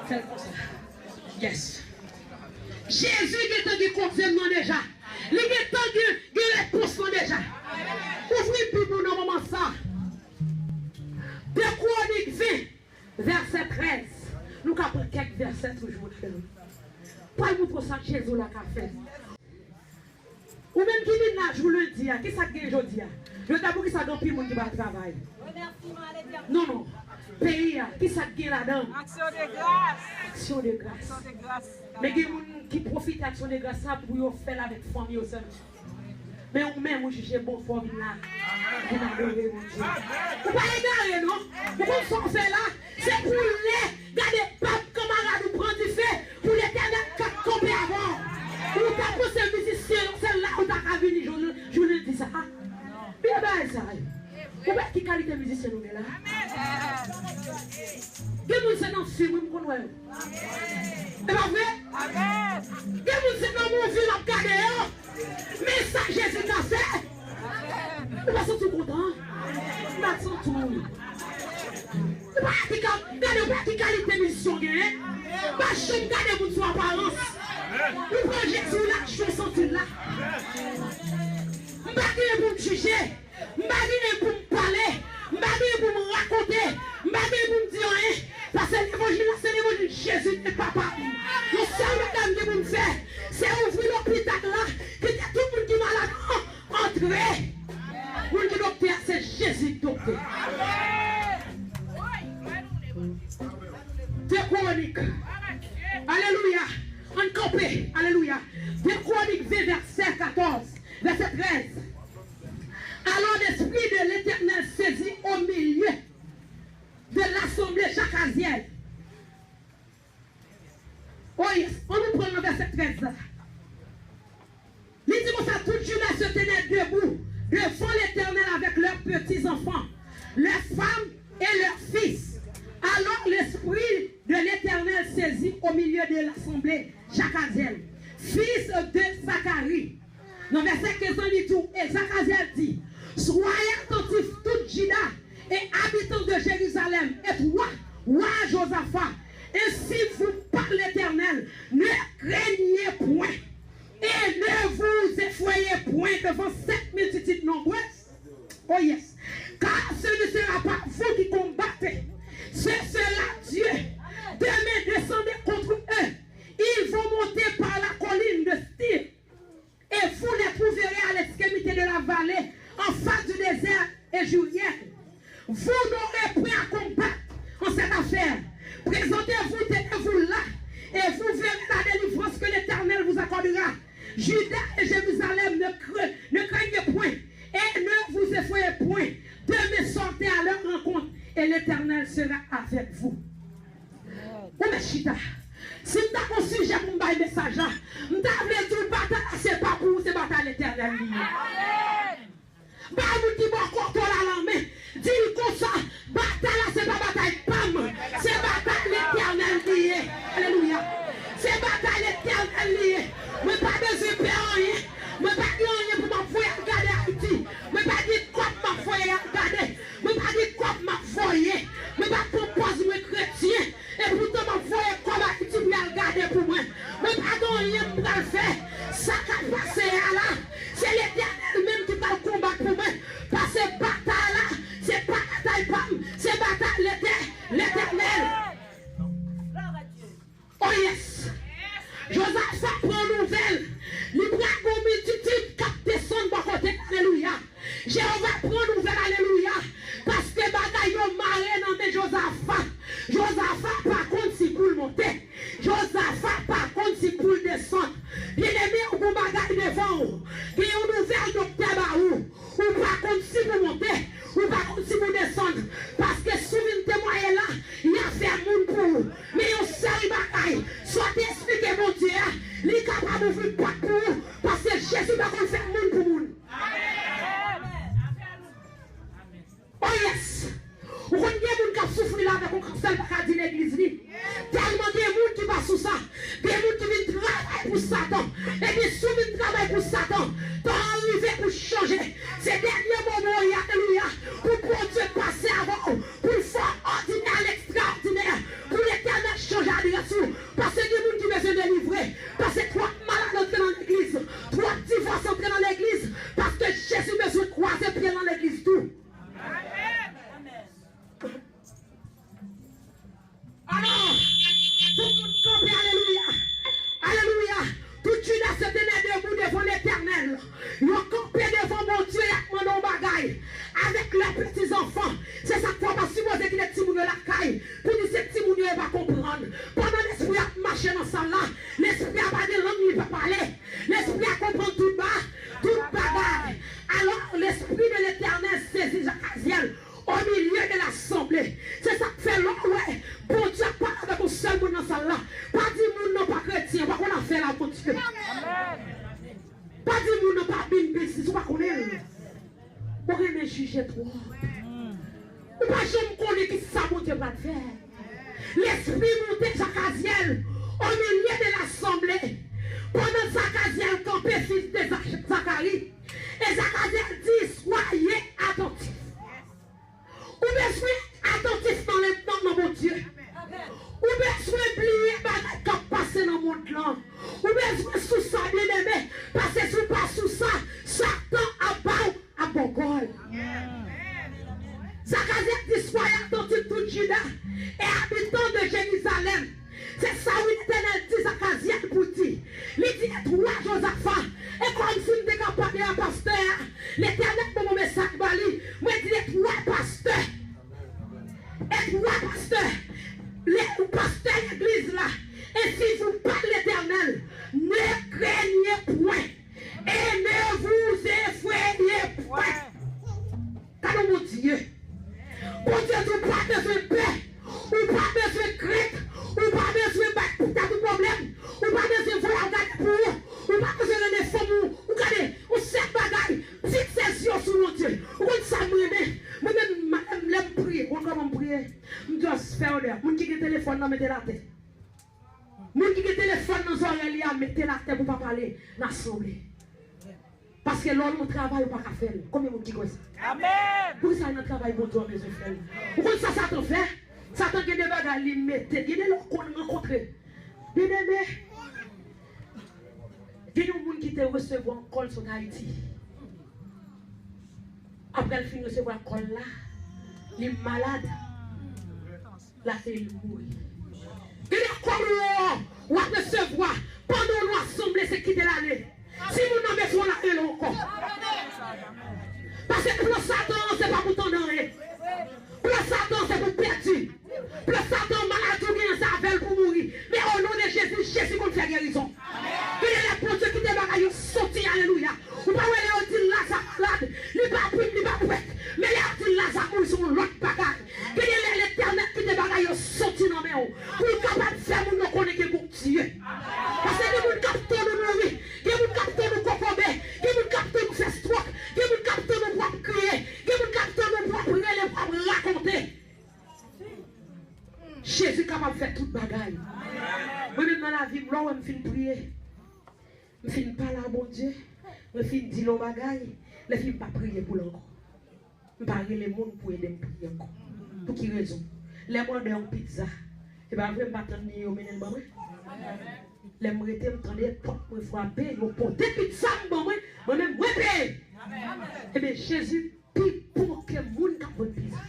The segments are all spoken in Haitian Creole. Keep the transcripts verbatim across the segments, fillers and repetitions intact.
Fè l konsa. Yes. Jezi gentan gen koze m nan deja. Li gentan gen, gen repons lan deja. Ouvri Bib ou nan moman sa. De Kwonik ven, vèsè trèz. Nou ka pran kèk vèsè toujou ladan l. Pral montre w sa Jezi w la ka fè. Ou menm ki vin la jou lendi a, kisa k gen jodi a? Jodi a, poukisa gen anpil moun ki pa travay? Non, non. Peyi a, kisa k gen ladan l? Aksyon de gras. Aksyon de gras. Aksyon de gras. Men gen moun ki pwofite aksyon de gras la pou yo fè l avèk fanmi yo sèlman. Men ou menm, ou jije bon fò vin la. Vin adore Bondye. Ou pa egare, non. Ou konn sa w fè la? Se pou lè gade pap kanmarad ou pran dife, pou Letènèl k ap kanpe avè w. Ou ta panse mizisyen yo, se la ou ta ka vini jou, jou lendi sa a? Byen bagay sa yo. Ou wè ki kalite mizisyen nou gen la? Gen moun se nan fim, wi, m konn wè yo. E pa vre? Gen moun se nan movie l ap gade yo. Men sa Jezi ka fè. Ou pa santi w kontan? M pa santi w. Ou pa ki ka, gade, ou pa ki kalite mizisyen w genyen. Pa janm gade moun sou aparans. Ou pran Jezi w la, jan w santi l la. M pa genyen pou m jije. M pa genyen pou m pale. M pa genyen pou m rakonte. M pa genyen pou m di anyen. Paske levanjil la, se levanjil Jezi e Papa m. Yon sèl bagay m gen pou m fè, se ouvri lopital la, kite tout moun ki malad an, antre. Moun ki doktè a, se Jezi ki doktè. De Kwonik. Alelouya. Ann kanpe. Alelouya. De Kwonik ven, vèsè katòz, vèsè trèz. Alors l'Esprit de l'Éternel saisit au milieu de l'assemblée Jakazyèl. Oh yes, ann nou pran nan vèsè trèz la. Li di konsa, tout Juda se tenait debout devant l'Éternel avec leurs petits-enfants, leurs femmes et leurs fils. Alors l'Esprit de l'Éternel saisit au milieu de l'assemblée Jakazyèl, fils de Zacharie. Nan vèsè kenz lan, li di w, et Jakazyèl dit, soyez attentifs, tout Juda et habitants de Jérusalem, et toi, roi Josaphat, ainsi vous parle l'Éternel, ne craignez point, et ne vous effrayez point devant cette multitude nombreuse. Oh yes. Car ce ne sera pas vous qui combattez, ce sera Dieu. Demain, descendez contre eux. Ils vont monter par la colline de Styr, et vous les trouverez à l'extrémité de la vallée, en face du désert et Juriel. Vous n'aurez point à combattre en cette affaire. Présentez-vous, tenez-vous là, et vous verrez la délivrance que l'Éternel vous accordera. Juda et Jérusalem, ne cra-, ne craignez point, et ne vous effrayez point. Demain sortez à leur rencontre, et l'Éternel sera avec vous. Ou mèt chita. Si m ta gon sijè pou m bay mesaj la, m ta vle di w batay la se pa pou ou, se batay Letènèl li ye. Bay moun ki bò kote w la lanmen, di l konsa, batay la se pa batay pa m, se batay Letènèl li ye. Alelouya. Se batay Letènèl li ye. Mwen pa bezwen pè anyen. Mwen pa gen anyen pou m ap voye al gade Ayiti. Mwen pa gen kòb m ap voye al gade. Mwen pa gen kòb m ap voye. Mwen pa pran pòz mwen kretyen. Epoutan m ap voye kòb Ayiti pou y al gade pou mwen. Mwen pa gen anyen m pral fè. Sa k ap pase a la, se Letènèl menm ki pral konbat pou mwen. Paske batay la, se pa batay pa m, se batay Letè-, Letènèl. Oh yes! Jozafat pran nou Pandan lespri a ap mache nan sal la, lespri a pa gen lang, li pa pale. Lespri a konprann tout ba, tout bagay. Alò, lespri de Letènèl sezi Jakazyèl o milye de lasanble. Se sa k fè lè w wè Bondye ap pale avèk yon sèl moun nan sal la, pa di moun nan pa kretyen, pa konn afè l a Bondye. Pa di moun nan pa bin biznis, ou pa konnen l. Ou renmen jije twòp. Ou pa janm konnen ki sa Bondye pral fè. Lespri monte Jakazyèl o milye de lasanble. Pandan Jakazyèl kanpe, fis de Za- Zakari, e Jakazyèl di, soyez attentifs. Ou bezwen atantif nan, nan, nan Bondye. Ou bezwen bliye bagay k ap pase nan mond lan. Ou bezwen sou sa, byeneme, paske si w pa sou sa, Satan ap ba w, ap ba w kòl. Zakaryas di, soyez attentifs, toute Juda et habitants de Jérusalem. Se sa wi Letènèl di Zakaryas pou di. Li di, et toi, Josaphat, e kòmsi m te ka pale a pastè a, Letènèl ban mwen mesaj ba li, mwen di, et toi, pastè, et toi, pastè, le, pastè legliz la, et si vous parle l'Éternel, ne craignez point, et ne vous effrayez point. Gade yon Bondye. Bondye di ou pa bezwen pè, ou pa bezwen krent, ou pa bezwen bay pou tèt ou pwoblèm, ou pa bezwen voye al gade pou ou, ou pa bezwen rele fanmi w, ou gade, ou sèl bagay, fikse zye w sou Bondye. Ou konn sa m renmen? Mwen menm, m, lè m priye, ou konn kòman m priye? M just fè yon lè. Moun ki gen telefòn nan, mete l atè. Moun ki gen telefòn nan zòrèy li a, mete l atè pou pa pale nan asanble. Paske lè w nan travay, ou pa ka fè l. Konbyen moun ki kwè sa? Amèn. Poukisa nan travay Bondye w bezwen fè l? Ou konn sa Satan fè? Satan gen de bagay li mete, gen de lè w konn rankontre. Byeneme, gen yon moun ki te resevwa yon kòl sot Ayiti. Apre l fin resevwa kòl la, li malad. Lage l mouri. Gen de kòl ou w ap resevwa pandan w nan asanble, se kite l ale. Si moun nan bezwen w la, rele w ankò. Paske plan Satan an, se pa pou tande anyen. Plan Satan an, se pou pèdi. Plan Satan an, maladi w genyen, se avè l pou mouri. Men o non de Jezi, Jezi konn fè gerizon. Gen de lè Bondye kite bagay yo soti, alelouya. Ou pa wè lè yo di Laza malad, li pa plim, li pa pwèt. Men lè yo di Laza mouri, se yon lòt bagay. Gen de lè Letènèl kite bagay yo soti nan men w pou l kapab fè moun yo konnen gen Bondye. Paske gen moun k ap tann ou mouri, gen moun k ap tann ou kokobe, gen moun k ap tann ou fè stwòk, gen moun k ap tann ou pou w ap kriye, gen moun k ap tann ou pou w ap rele, pou w ap rakonte. Jezi kapab fè tout bagay. Mwen menm nan lavi m, lè w wè m fin priye, m fin pale a Bondye, mwen fin di l yon bagay, lè fin m pa priye pou l ankò. M pa rele moun pou ede m priye ankò. Pou ki rezon? Lè m òdè yon pizza, e pa vre m pa tann li yo mennen l ban mwen? Lè m rete, m tande pòt mwen frape, yo pote pizza m ban mwen, mwen menm mwen peye. Ebyen, Jezi pi bon ke moun k ap vann pizza.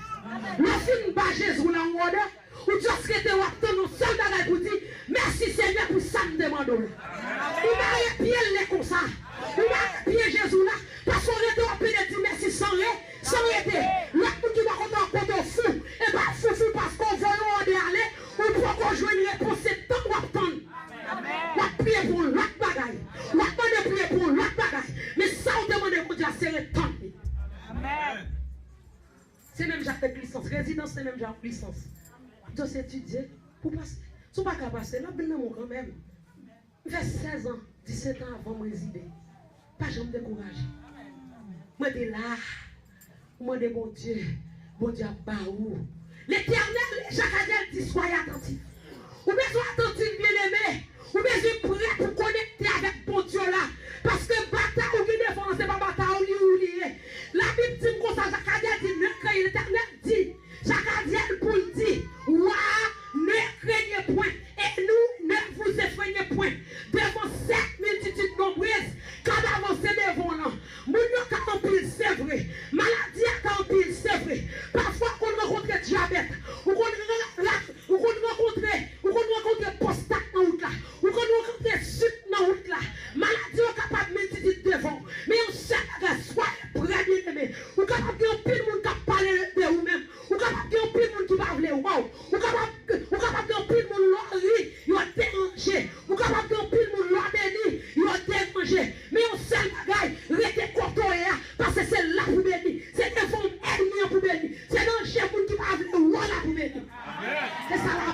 Lè w fin ba Jezi w la yon òdè, ou just rete w ap tann yon sèl bagay pou di, mèsi Senyè pou sa m te mande w la. Ou mare pye l lè konsa. Ou mare pye Jezi w la, paske w rete w ap pede di mèsi san re, san rete. Lòt moun ki bò kote w ap pote w fou, e pa fou fou paske w voye yon òdè ale, ou poko jwenn repons, se tann w ap tann. W ap priye pou yon lòt bagay. W ap mande priye pou yon lòt bagay. Men sa w te mande Bondye a, se ret tann li. Amèn. Se menm jan avèk lisans. Rezidans se menm jan ak lisans. W ap just etidye pou pase. Si w pa ka pase, l ap vin nan men w kanmenm. M fè sèz an, disèt an avan m rezide. Pa janm dekouraje. Mwen te la. Ou mande Bondye, Bondye ap ba ou. Letènèl, Jakaryèl di, soyez attentifs. Ou bezwen atantif, byeneme. Ou bezwen prè pou konekte avèk Bondye w la. Paske batay ou gen devan an, se pa batay ou li ou li ye. Labib di m konsa, Jakaryèl di, ne craignez, Letènèl di, Jakaryèl pou l di, wa, ne craignez point, et nous, ne vous effrayez point, devant cette multitude nombreuse k ap avanse devan w lan. Moun yo ka anpil, se vre. Maladi a ka anpil, se vre. Pafwa, ou konn rankontre dyabèt. Ou konn ra-, ra-, ou konn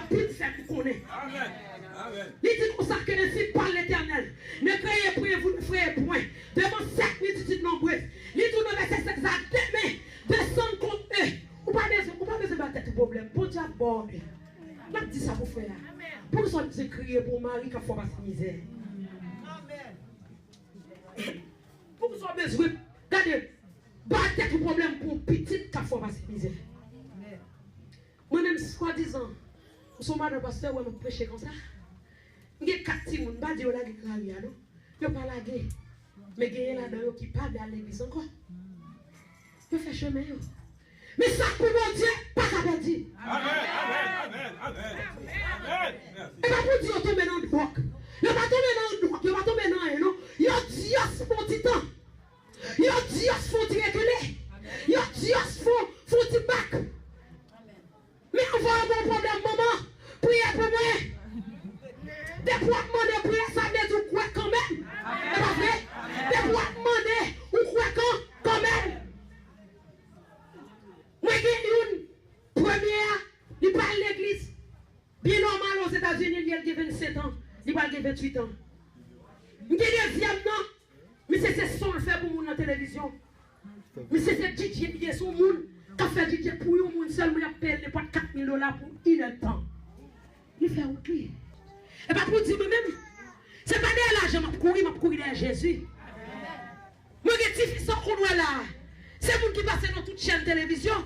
Pou l fè m konnen. Amèn. Amèn. Li di konsa ke ainsi parle l'Éternel, ne craignez point, vous n'effrayez point, devant cette multitude nombreuse. Li di w nan vèsè sèz la, demain, descendre contre eux. Ou pa bezwen, ou pa bezwen ba tèt ou pwoblèm. Bondye ap ba w. L ap di sa pou fè a. Poukisa w bezwen kriye pou yon mari k ap fè w pase mizè? Poukisa w bezwen, gade, ba tèt ou pwoblèm pou yon pitit k ap fè w pase mizè? Mwen menm, swadizan, m se yon madan pastè, ou wè m ap preche konsa. M gen kat timoun, m pa di yo lage nan lari a, non. Yo pa lage. Men genyen ladan yo ki pa vle al legliz ankò. Yo fè chemen yo. Men sa k pou Bondye pa ka pèdi. Amèn, amèn, amèn, amèn. Amèn. E pa pou di yo tonbe nan dwòg. Yo pa tonbe nan dwòg, yo pa tonbe nan anyen, non. Yo dyòs pou yon ti tan. Yo dyòs pou yon ti rekile. Yo dyòs pou, pou yon ti bak. Men anvan yo gen yon pwoblèm, manman, priye pou mwen. Depi w ap mande priyè, sa vle di ou kwè kanmenm. E pa vre? Depi w ap mande, ou kwè kan, kanmenm. Mwen gen youn, premye a, li pa al legliz. Byen nòmal, Ozetazini, li, li gen vennsenk an, li pral gen venntuit an. M gen dezyèm nan, misye se son l fè pou moun nan televizyon. Misye se D J li ye, se yon moun k ap fè D J pou yon moun sèlman, y ap peye l nenpòt kat mil dola pou inèdtan. Li fè wout li. E pa pou di mwen menm. Se pa dèyè lajan m ap kouri, m ap kouri dèyè Jezi. Mwen gen ti fi sa w konn wè la a. Se moun ki pase nan tout chèn televizyon.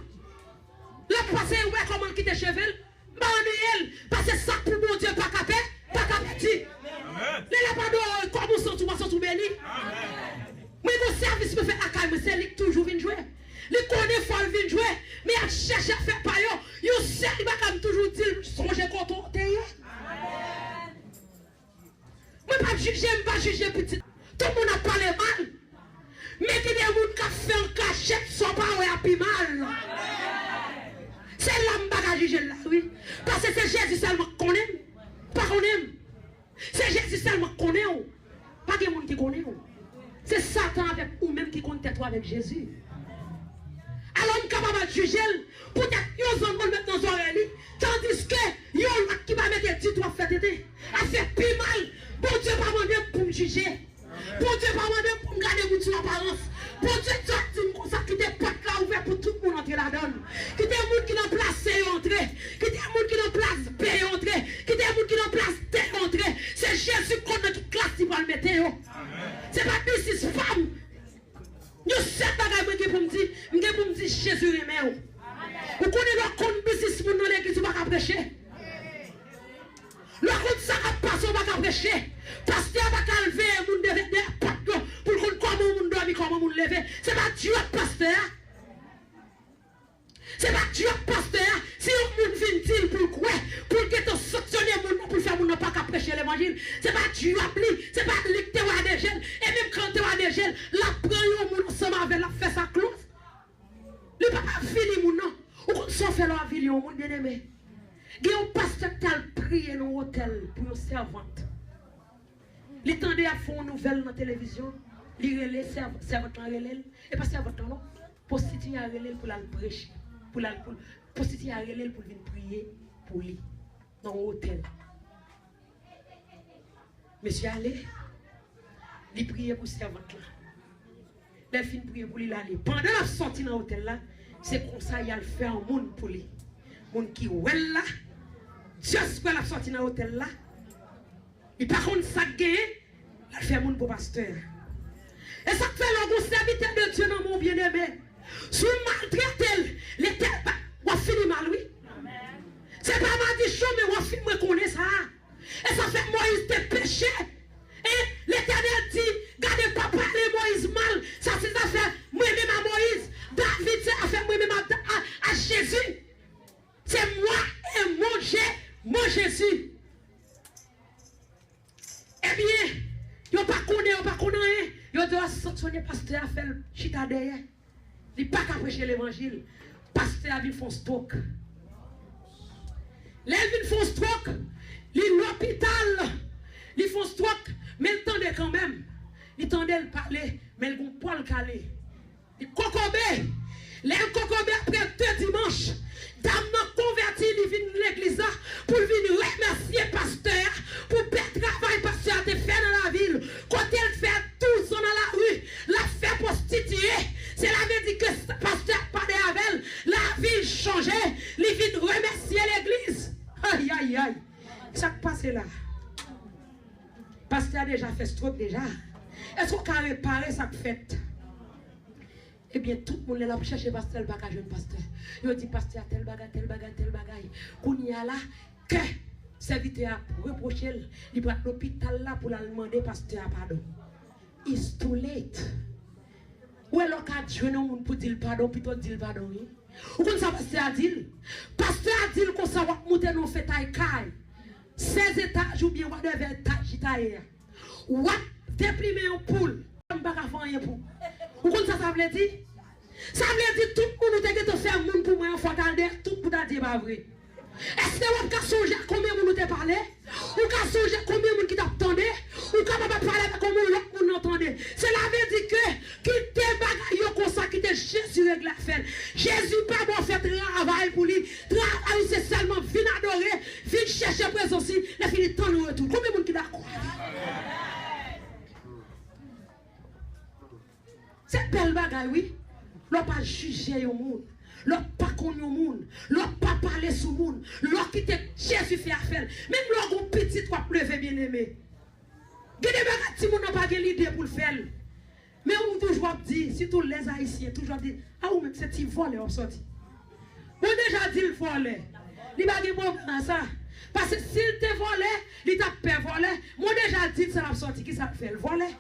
L ap pase, wè kòman l kite cheve l. M pa annuye l, paske sa k pou Bondye pa ka pè, pa ka pèdi. Lè l ap adore w, kòman w santi w, w ap santi w beni. Mwen gen yon sèvis mwen fè lakay mwen, se li k toujou vin jwe. Li konnen fò l vin jwe, men y ap chèche fè pa yo. Yon sèl bagay m toujou di l, sonje kote w te ye. Mwen p ap jije, m pa jije pitit. Tout moun ap pale mal. Men gen de moun k ap fè an kachèt, sa w pa wè a pi mal. Se la m pa ka jije l la, wi. Paske se Jezi sèlman k konnen m. Pa konnen m. Se Jezi sèlman k konnen w. Pa gen moun ki konnen w. Se Satan avèk ou menm ki konn tèt ou avèk Jezi. Alò, m kapab al jije l poutèt yon zònmòn met nan zòrèy li, tandiske yon lòt ki pa mete ditou ap fè tenten. A se pi mal. Bondye pa mande m pou m jije. Bondye pa mande m pou m gade moun sou aparans. Bondye dwe di m konsa, kite pòt la ouvè pou tout moun antre ladan l. Kite moun ki nan plas C yo antre. Kite moun ki nan plas B yo antre. Kite moun ki nan plas D yo antre. Se Jezi k konn nan ki klas li pral mete yo. Se pa biznis pa m. Yon sèl bagay mwen gen pou m di, m gen pou m di Jezi renmen w. Ou konnen lè w konn biznis moun nan legliz ou pa ka preche. Lè w konn sa k ap pase ou pa ka preche. Pastè a pa ka al veye moun dèyè pòt yo pou l konn kòman yon moun dòmi, kòman moun leve. Se pa djòb pastè a. Se pa djòb pastè a, si yon moun vin di l pou l kwè, pou l gentan sanksyone moun nan, pou l fè moun nan pa ka preche levanjil, se pa djòb li, se pa li k te wa de je l, e menm kan l te wa de je l, l ap pran yon moun ansanm avè l, l ap fè sa klòz. Li p ap avili moun nan. Ou konn sa w fè lè w avili yon moun, byeneme? Gen yon pastè k t al priye nan yon otèl pou yon sèvant. Li tande y ap fè yon nouvèl nan televizyon, li rele sèv-, sèvant lan rele l. E pa sèvant lan non. Pwostitiye a rele l pou l al preche, pou l al, pou l, pwostitiye a rele l pou l vin priye pou li nan yon otèl. Mesye ale, li priye pou sèvant lan. Lè l fin priye pou li, l ale. Pandan l ap sòti nan otèl la, se konsa y al fè yon moun pou li. Moun ki wè l la, just wè l ap sòti nan otèl la, li pa konn sa k genyen, l al fè moun pou pastè a. E sa k fè lè w gon sèvitè de Dye nan men w, byeneme, si w maltrete l, Letènèl pa, w ap fini mal, wi. Se pa madichon, men w ap fin, mwen konnen sa. E sa fè Moyiz te peche. E Letènèl di, gade, pa pale Moyiz mal. Sa se zafè mwen menm a Moyiz. David se afè mwen menm a, a, a Jezi. Se mwa e mon Je, mon Jezi. Ebyen, yo pa konnen, yo pa konn anyen. Yo di w a sanksyone pastè a, fè l chita dèyè. Li pa ka preche levanjil. Pastè a vin fè yon stroke. Lè l vin fè yon stroke, li lopital, li fè yon stroke, men l tande kanmenm. Li tande l pale, men l gon pwa l kale. Li kokobe. Lè l kokobe apre de dimanch, Dam nan konvèti, li vin legliz la pou l vin remèsye pastè a pou bèl travay pastè a te fè nan lavi l. Kote l fè douz an nan lari, l ap fè pwostitiye. Sela vle di ke pastè a pale avè l, lavi l chanje, li vin remèsye legliz. Ayayay! Sa k pase la? Pastè a deja fè stroke deja. Èske w ka repare sa k fèt? Ebyen, tout moun lè l ap chèche pastè, l pa ka jwenn pastè. Yo di pastè a tèl bagay, tèl bagay, tèl bagay. Kounye a la, kè sèvitè a ap repwoche l, li pral lopital la pou l al mande pastè a padon. It's too late. Ou wè lè w ka jwenn yon moun pou di l padon, pito w di l padon, wi. Ou konn sa pastè a di l? Pastè a di l konsa w ap moute nan yon fetay kay, sèz etaj oubyen whatever etaj li ta ye a. W ap deplimen yon poul. M pa ka fè anyen pou. Ou konn sa sa vle di? Sa vle di tout moun ou te gentan fè moun pou mwen an, fò w t al dèyè tout pou w ta di e pa vre. Èske w ap ka sonje a konbyen moun ou te pale? Ou ka sonje konbyen moun ki t ap tande? Ou kapab ap pale avèk yon moun, lòt moun nan tande. Sela vle di ke kite bagay yo konsa, kite Jezi regle afè l. Jezi pa ba w fè travay pou li. Travay ou se sèlman vin adore, vin chèche prezans li, lè fini tann ou retou. Konbyen moun ki dakò avè m? Se bèl bagay, wi. Lè w pa jije yon moun, lè w pa konn yon moun, lè w pa pale sou moun, lè w kite Jezi fè afè l. Menm lè w gon pitit w ap leve, byeneme. Gen de bagay timoun nan pa gen lide pou l fè l. Men ou toujou ap di, sitou lèzayisyen, toujou ap di, a ou menm se ti vòlè w ap sòti. Mwen deja di l vòlè. Li pa gen pwoblèm a sa. Paske si l te vòlè, li t ap pè vòlè. Mwen deja di l sa l ap sòti, kisa k fè l vòlè?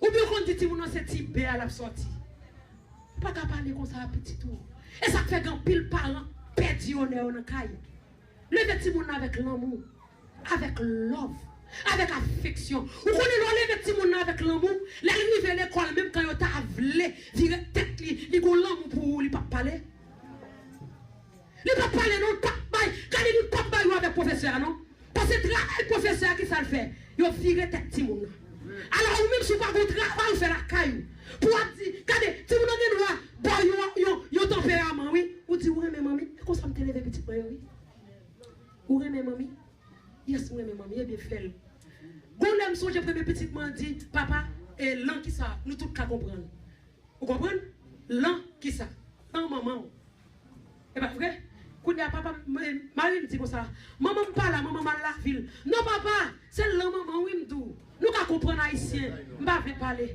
Oubyen w konn di timoun nan se ti bè a l ap sòti. Ou pa ka pale konsa a pitit ou. E sa k fè gen anpil paran pèdi onè yo nan kay. Leve timoun nan avèk lanmou, avèk love, avèk afeksyon. Ou konnen lè w leve timoun nan avèk lanmou, lè l rive lekòl, menm kan yo ta vle vire tèt li, li gon lanmou pou ou, li p ap pale. Li p ap pale non, li p ap bay, gade li p ap bay ou avèk pwofesè a non. Paske travay pwofesè a, kisa l fè? Yo vire tèt timoun nan. Alò ou menm si w pa gon travay ou fè lakay ou, pou w ap di, gade, timoun nan gen dwa ba w yon, yon, yon tanperaman, wi. Ou di, ou renmen manmi, e konsa m te leve pitit mwen yo, wi. Ou renmen manmi? Yes, m renmen manmi, ebyen fè l. Gon lè m sonje premye pitit mwen an di, papa, e lan kisa? Nou tout ka konprann. Ou konprann? Lan kisa? Lan manman w. E pa vre? Kounye a papa m, e, mari m di konsa, manman m pa la, manman m al lavil. Non papa, se lan manman w wi m di w. Nou ka konprann ayisyen, m pa vle pale.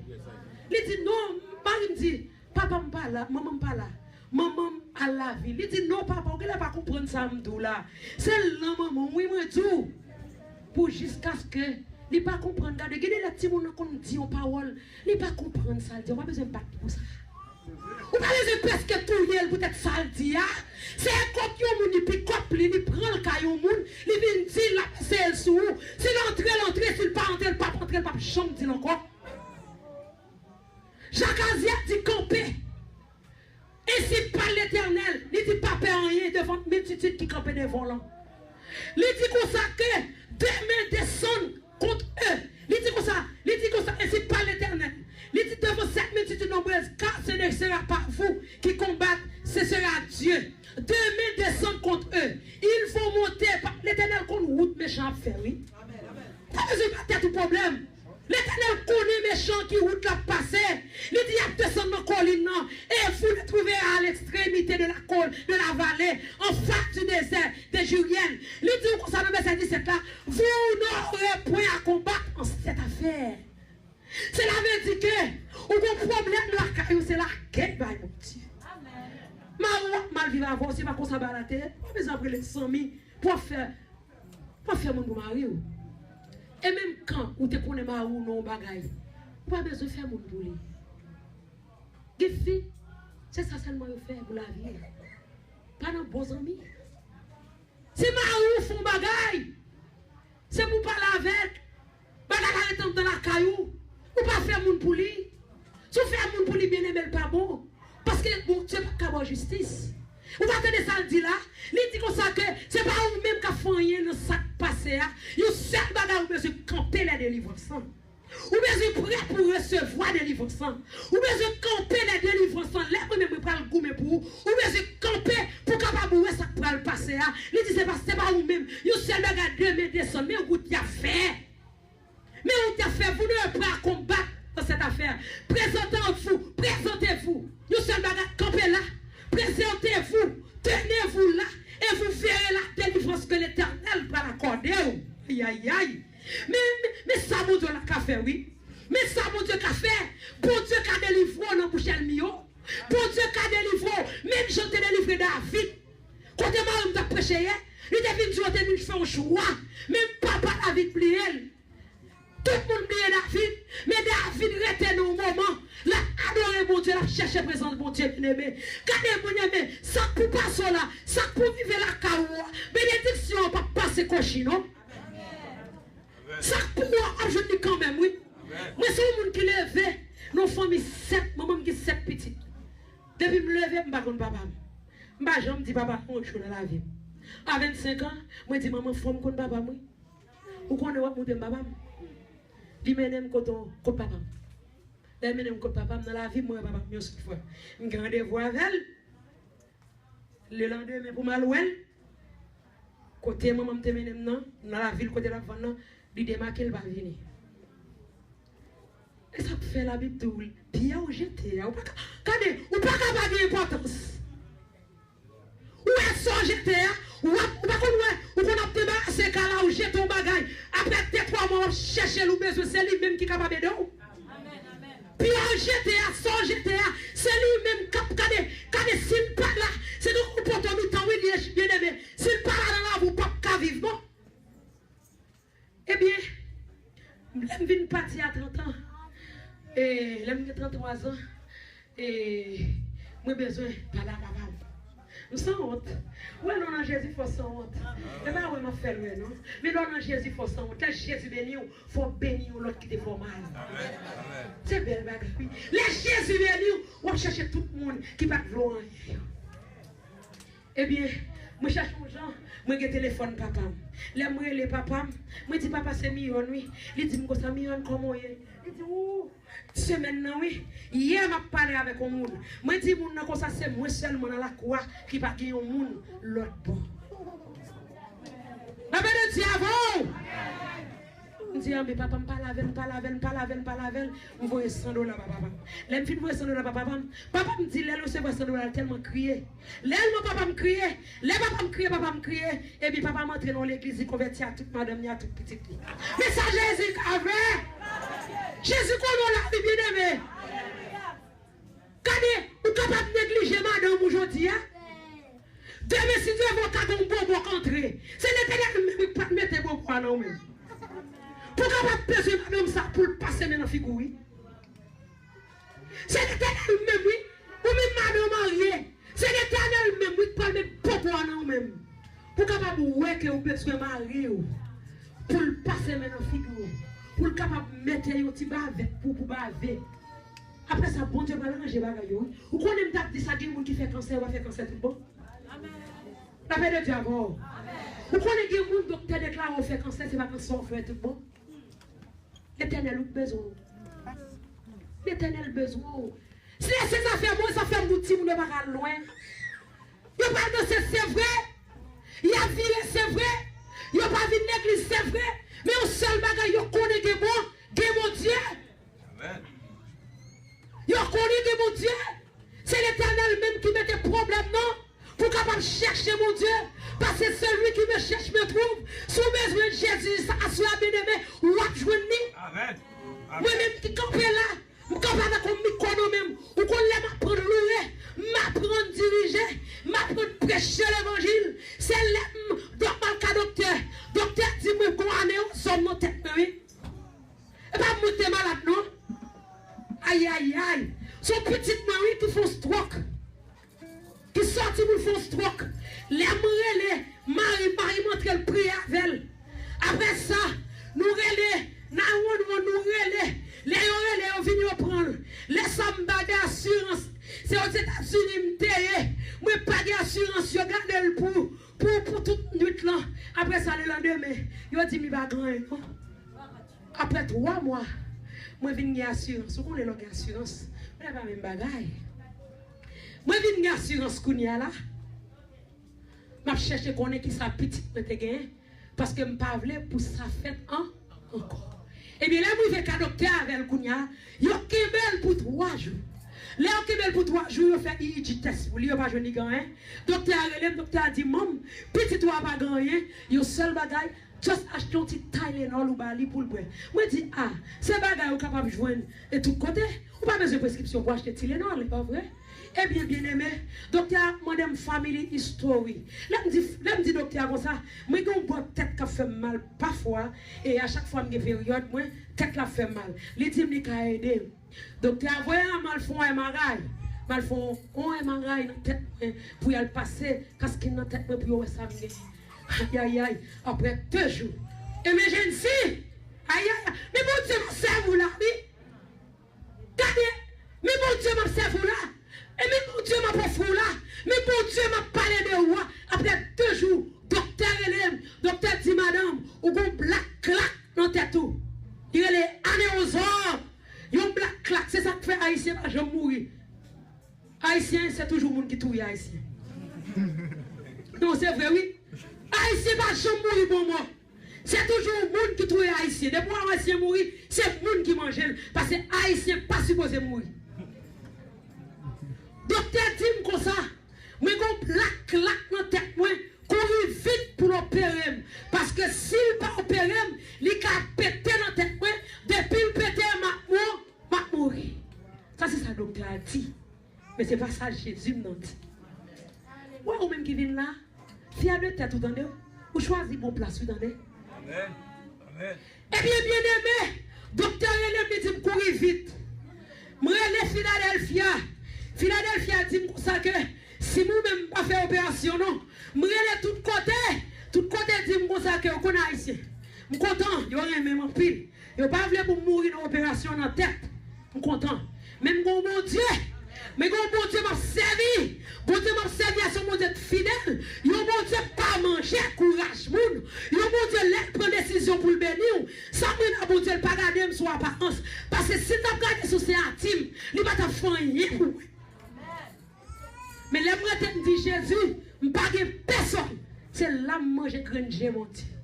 Li di non, mari m di, papa m pa la, manman m pa la. Manman m al lavil. Li di non papa, ou genlè pa konprann sa m di w la. Se lan manman w wi mwen di w. Pou jiskaske li pa konprann. Gade, gen de lè timoun nan konn di yon pawòl, li pa konprann sa l di a, ou pa bezwen bat li pou sa. Ou pa bezwen prèske touye l poutèt sa l di a. Se kont yon moun li pikòp li, li pran l kay yon moun, li vin di l ap eseye l sou ou. Si l antre, l antre, si l pa antre, l p ap antre, l p ap janm di l ankò. Jakazye di kanpe. Ainsi parle l'Éternel, li di pa pè anyen devan miltitid ki kanpe devan w lan. Li di konsa ke de men desann kont e. Li di konsa, li di konsa, ainsi parle l'Éternel. Li di devan cette multitude nombreuse, car ce ne sera pas vous qui combattez, ce sera Dieu. De men desann kont e. Ils vont monter, pa, Letènèl konn wout mechan ap fè, wi. Pa bezwen ba tèt ou pwoblèm. Letènèl konnen mechan ki wout l ap pase. Li di y ap desann nan kolin nan. Et vous les trouverez à l'extrémité de la col, de la vallée, en face du désert de Juriel. Li di w konsa nan vèsè disèt la, vous n'aurez point à combattre en cette affaire. Sela vle di ke ou gon pwoblèm lakay ou, se lage l bay Bondye. Mari w ap mal viv avè w, se pa konsa bagay la te ye. Ou pa bezwen ap rele zanmi pou w ap fè Ou pa fè moun pou mari w. E menm kan ou te konnen mari w nan yon bagay, ou pa bezwen fè moun pou li. Gen fi, se sa sèlman yo fè pou lavi. Pa nan bon zanmi. Si mari w fè yon bagay, se pou w pale avè l. Bagay la ret anndan lakay ou. Ou pa fè moun pou li. Si w fè moun pou li, byeneme, l pa bon. Paske Bondye p ap ka ba w jistis. Ou pa tande sa l di la? Li di konsa ke se pa ou menm k ap fè anyen nan sa k pase a. Yon sèl bagay ou bezwen kanpe lè delivrans lan. Ou bezwen prè pou resevwa delivrans lan. Ou bezwen kanpe lè delivrans lan. Lè mwen menm mwen pral goumen pou ou, ou bezwen kanpe pou w Yon sèl bagay, demen desann. Men wout y ap fè. Men wout y ap fè. Vous n'aurez pas à combattre dans cette affaire. Présentez-vous. Présentez-vous. Yon sèl bagay, kanpe la. Présentez-vous. Tenez-vous là. Et vous verrez la délivrance que l'Éternel va accorder. Ayayay. Men, men, men sa Bondye la ka fè, wi. Men sa Bondye ka fè. Bondye ka delivre w nan bouch ènmi yo. Bondye ka delivre w. Menm jan l te delivre David. Kote mari m t ap preche yè, li te vin di w te vin fè yon chwa. Men papa David bliye l. Tout moun bliye David. Men David rete nan yon moman. L ap adore Bondye, l ap chèche prezans Bondye, byeneme. Gade, byeneme, sa k pou pase w la, sa k pou rive lakay ou a, benediksyon an p ap pase kòchi, non. Sa k pou w ap jwenn li kanmenm, wi. Mwen se yon moun ki leve nan yon fanmi sèt, manman m gen sèt pitit. Depi m leve, m pa konn papa m. M pa janm di papa m yon jou nan lavi m. A vennsenk an, mwen di manman, fò m konn papa m, wi. Ou konnen w ap montre m papa m. Li mennen m kot, kot papa m. Lè l mennen m kot papa m, nan lavi m, mwen wè papa m yon sèl fwa. M gen randevou avè l. Lelandemen pou m al wè l, kote manman m te mennen m nan, nan lavil kote l ap vann nan, li demake l pa vini. E sa k fè Labib di w, pyè w jete a, ou pa ka, gade, ou pa ka pa gen enpòtans. Ou wè sa w jete a, w ap, ou pa konn wè, ou konn ap debarase kay la, ou jete yon bagay, apre de twa mwa w ap chèche l, ou bezwen, se li menm ki kapab ede w. Pyè w jete a, sa w jete a, se li menm k ap gade, gade si l pa la, se tankou poto mitan wi li ye, byeneme, si l pa la nan lavi w p ap ka viv non. Ebyen, lè m vin pati a trant an, e, lè m gen tranntwa zan, e, mwen bezwen pale a papa m. M sanwont. Ou wè non nan Jezi fò sanwont. E pa wè m ap fè l wè non. Men lè w nan Jezi fò sanwont. Lè Jezi beni w, fò w beni yon lòt ki te fè w mal. Se bèl bagay wi. Lè Jezi beni w, w ap chèche tout moun ki pa t vle w anyen yo. Ebyen, mwen chèche yon jan, mwen gen telefòn papa m. Lè m rele papa m, mwen di papa se Miyòn wi. Li di m konsa Miyòn kòman w ye? Li di ou Semèn nan wi, yè m ap pale avèk yon moun. Mwen di moun nan konsa se mwen sèlman nan lakou a ki pa gen yon moun lòt bò. Lapè de Dye avè w! M di anben papa m pale avè l, m pale avè l, m pale avè l, m pale avè l. M voye san dola ba papa m. Lè m fin voye san dola ba papa m, papa m di lè l resevwa san dola l tèlman kriye. Lè l wè papa m kriye, lè papa m kriye, papa m kriye, epi papa m antre nan yon legliz, li konvèti ak tout madanm li, ak tout pitit li. Men sa Jezi ka fè! Jezi konnen w la wi, byeneme. Gade, ou kapab neglije madanm ou jodi a. Demen, si Dye vle, w ka gen yon bobo k antre. Se Letènèl menm ki pral mete bobo a nan ou menm. Pou w kapab peze madanm sa pou l pase men nan figi w, wi. Se Letènèl menm, wi. Ou menm madan w marye, se Letènèl menm, wi, k pral met bobo a nan ou menm. Pou w kapab wè ke w bezwen mari w, pou l pase men nan figi w, pou l kapab mete yon ti bavèt pou, pou bave. Apre sa, Bondye pral ranje bagay yo, wi. Ou konnen m t ap di sa, gen moun ki fè kansè, yo pa fè kansè tout bon. Lapè de Dye avè w. Ou konnen gen moun, doktè deklare w fè kansè, se pa kansè w fè tout bon. Letènèl ou bezwen w. Letènèl bezwen w. Si se zafè mwen, zafè m, nou timoun yo pa ka al lwen. Yo pa al danse, se vre. Y ap vire, se vre. Yo pa vin legliz, se vre. Men yon sèl bagay, yo konnen gen bon, gen Bondye. Yo konnen gen Bondye. Se Letènèl menm ki mete pwoblèm nan. Pou w kapab chèche Bondye, paske celui qui me cherche me trouve. Si w bezwen Jezi aswè a, byeneme, w ap jwenn li. Mwen menm ki kanpe la, m kanpe avèk yon mikwo nan men m. Ou konn lè m aprann loure, m aprann dirije, m aprann preche levanjil. Se lè m dòm al ka doktè. Doktè di mwen gon anewrizòm nan tèt mwen, wi. E pa mwen ki te malad, non. Ayayay. Se yon pitit mwen, wi, ki fè yon stròk. Ki sòti pou l fè yon stròk. Lè m rele mari m, mari m antre, l priye avè l. Apre sa, nou rele nine one one, nou rele. Lè yo rele, yo vin, yo pran l. Lè sa, m pa gen asirans. Se Ozetazini m te ye. Mwen pa gen asirans, yo gade l pou, pou, pou tout nwit lan. Apre sa, lelandemen, yo di m li pa gen anyen, non. Apre twa mwa, mwen vin gen asirans. Ou konnen lè w gen asirans, men pa menm bagay. Mwen vin gen asirans kounye a la. M ap chèche konnen kisa pitit mwen te genyen. Paske m pa vle pou sa fèt an, ankò. Ebyen, lè m rive ka doktè avè l kounye a, yo kenbe l pou twa jou. Lè yo kenbe l pou twa jou, yo fè E E G test pou li, yo pa jwenn li gen anyen. Doktè a rele m, doktè a di, "Manm, pitit ou a pa gen anyen, yon sèl bagay, just achte yon ti Tylenol ou ba li pou l bwè." Mwen di, "A, se bagay ou kapab jwenn e tout kote. Ou pa bezwen preskripsyon pou achte Tylenol, e pa vre?" Ebyen, byeneme, doktè a mande m family history. Lè m di, lè m di doktè a konsa, mwen gen yon bò tèt k ap fè m mal pafwa, e a chak fwa m gen peryòd mwen, tèt la ap fè m mal. Li di m li ka ede m. Doktè a voye m al fè yon M R I. M al fè yon, yon M R I nan tèt mwen pou y al pase kaskin nan tèt mwen pou yo wè sa m gen. Ayayay, apre de jou. Emergency! Ayayay, men Bondye m sèvi w la, wi. Gade, men Bondye m ap sèvi w la. E men Bondye m ap ofri w la. Men Bondye m ap pale de ou a. Apre de jou, doktè rele m. Doktè di, "Madanm, ou gon black clock nan tèt ou." Li rele anewozòm. Yon black clock, se sa k fè Ayisyen pa janm mouri. Ayisyen, se toujou moun ki touye Ayisyen. Non, se vre, wi. Ayisyen pa janm mouri bon mò. Se toujou moun ki touye Ayisyen. Depi w wè Ayisyen mouri, se moun ki manje l. Paske Ayisyen pa sipoze mouri. Doktè di m konsa, mwen gon black clock nan tèt mwen, kouri vit pou l opere m. Paske si l pa opere m, li ka pete nan tèt mwen. Depi l pete, m ap mou, m ap mouri. Sa se sa doktè a di. Men se pa sa Jezi m nan di. Wè ou menm ki vin la, fyè de tèt ou tande, ou chwazi bon plas ou tande. Amèn. Amèn. Ebyen, byeneme, doktè rele m, li di m kouri vit. M rele Filadèlfya. Filadèlfya di m konsa ke si m ou menm m pa fè operasyon non. M rele tout kote, tout kote di m konsa ke ou konn Ayisyen. M kontan, yo renmen m anpil. Yo pa vle pou m mouri nan operasyon nan tèt. M kontan. Men m gon Bondye. Men gon Bondye m ap sèvi. Bondye m ap sèvi a se yon Bondye k fidèl. Yon Bondye k pa manje kouraj moun. Yon Bondye lè l pran desizyon pou l beni w. Sa m rele a Bondye, l pa gade m sou aparans. Paske si l t ap gade sou sentim, li pa t ap fè anyen pou mwen. Men lè m rete m di Jezi, m pa gen pèsòn. Se la m manje grenn je Bondye.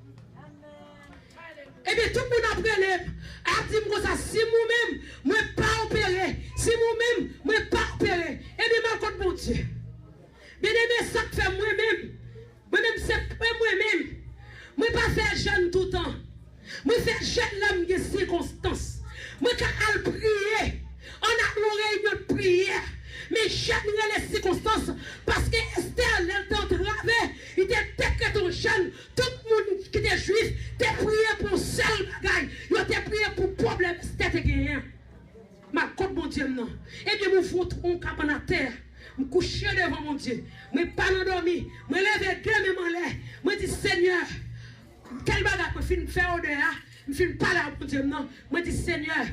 Ebyen, tout moun ap rele m, ap di m konsa, si m ou menm, mwen pa opere. Si m ou menm, mwen pa opere. Ebyen, m al kot Bondye. Byeneme, sa k fè mwen menm, mwen menm se mwen, mwen menm. Mwen pa fè jèn toutan. Mwen fè jèn lè m gen sikonstans. Mwen ka al priye. Ann al nan reyinyon priyè. Men jèn rele sikonstans. Paske Estè, lè l te antrave, li te dekrete yon jèn. Tout moun ki te jwif te priye pou yon sèl bagay. Yo te priye pou pwoblèm Estè te genyen. M al kot Bondye m nan. Ebyen, m ouvri yon twon kabann atè. M kouche devan Bondye. Mwen pa nan dòmi. Mwen leve de men m anlè. Mwen di, Senyè, kèl bagay mwen fin fè odè a. M fin pale a Bondye m nan. Mwen di, Senyè,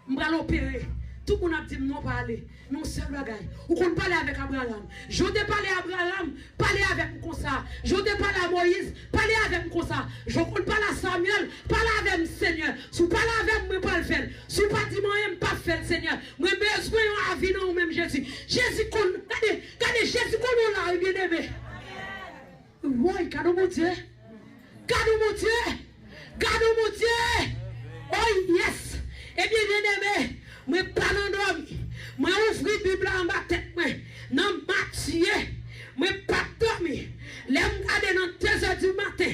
m pral opere. Tout moun ap di m non, pa ale. Men yon sèl bagay. Ou konn pale avèk Abraram. Jan w te pale Abraram, pale avèk m konsa. Jan w te pale a Moyiz, pale avèk m konsa. Jan w konn pale a Samyèl, pale avè m, Senyè. Si w pale avè m, mwen pral fè l. Si w pa di m anyen, m p ap fè l, Senyè. Mwen bezwen yon avi nan ou menm, Jezi. Jezi konn, gade, gade, Jezi konn ou la, wi, byeneme. Woy, gade yon Bondye. Gade yon Bondye. Gade yon Bondye. Oh yes. Ebyen, byeneme, mwen pa nan dòmi. Mwen ouvri Bib la anba tèt mwen. Nan Matye, mwen pa t dòmi. Lè m gade nan de zè di maten,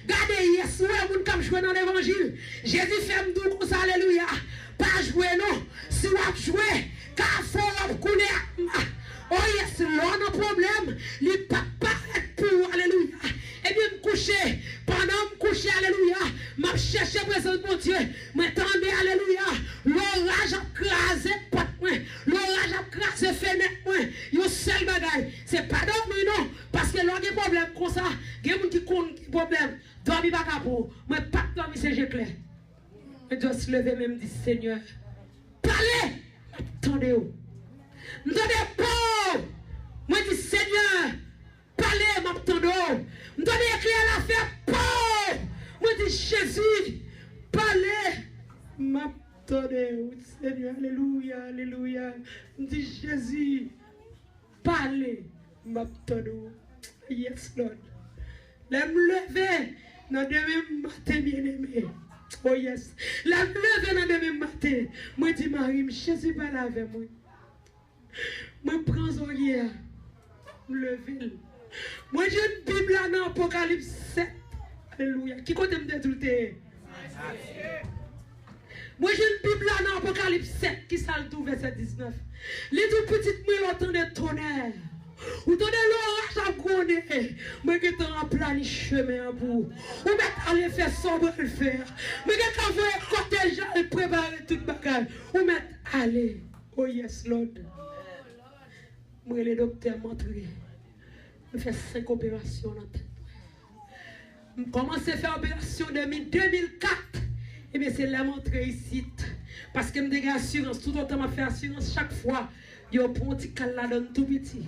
gade, yes, ou wè moun k ap jwe nan levanjil. Jezi fè m di w konsa, alelouya. Pa jwe non. Si w ap jwe, kafou w ap koule ak ma. Oh yes, lè w nan pwoblèm, li p ap parèt pou ou, alelouya. Ebyen, m kouche. Pandan m kouche, alelouya, m ap chèche prezans Bondye. Mwen tande, alelouya, loraj ap kraze pòt mwen. Loraj ap kraze fenèt mwen. Yon sèl bagay, se pa dòmi non. Paske lè w gen pwoblèm konsa, gen moun ki konn gen pwoblèm. Dòmi pa ka pou ou. Mwen p ap dòmi, se je klè. Mwen just leve men m di, Senyè, pale, m ap tande w. M tande po! Mwen di, Senyè, pale, m ap tande w. M tande eklè la fè po! Mwen di, Jezi, pale, m ap tande w, Senyè, alelouya, alelouya. M di, Jezi, pale, m ap tande w. Yes, Lord. Lè m leve nan demen maten, byeneme. Oh yes. Lè m leve nan demen maten, mwen di mari m, Jezi pale avè mwen. Mwen pran zorye a, m leve l. Mwen jwenn Bib la nan Apokalips sèt. Alelouya. Ki kote m te di w te ye? Mwen jwenn Bib la nan Apokalips sèt, ki sa l di w, vèsè diznèf. Li di w, pitit mwen, lè w tande tonè, ou tande loraj ap gwonde, mwen gentan aplani chemen an pou ou. Ou mèt ale fè sa w pral fè a. Mwen gentan voye kòtèj la al prepare tout bagay. Ou mèt ale. Oh yes, Lord. M rele doktè, m antre. M fè senk operasyon nan tèt mwen. M kòmanse fè operasyon depi de mil kat. Ebyen, se lè m antre isit. Paske m te gen asirans. Toutotan m ap fè asirans, chak fwa, yo pran yon ti kal ladan l tou piti.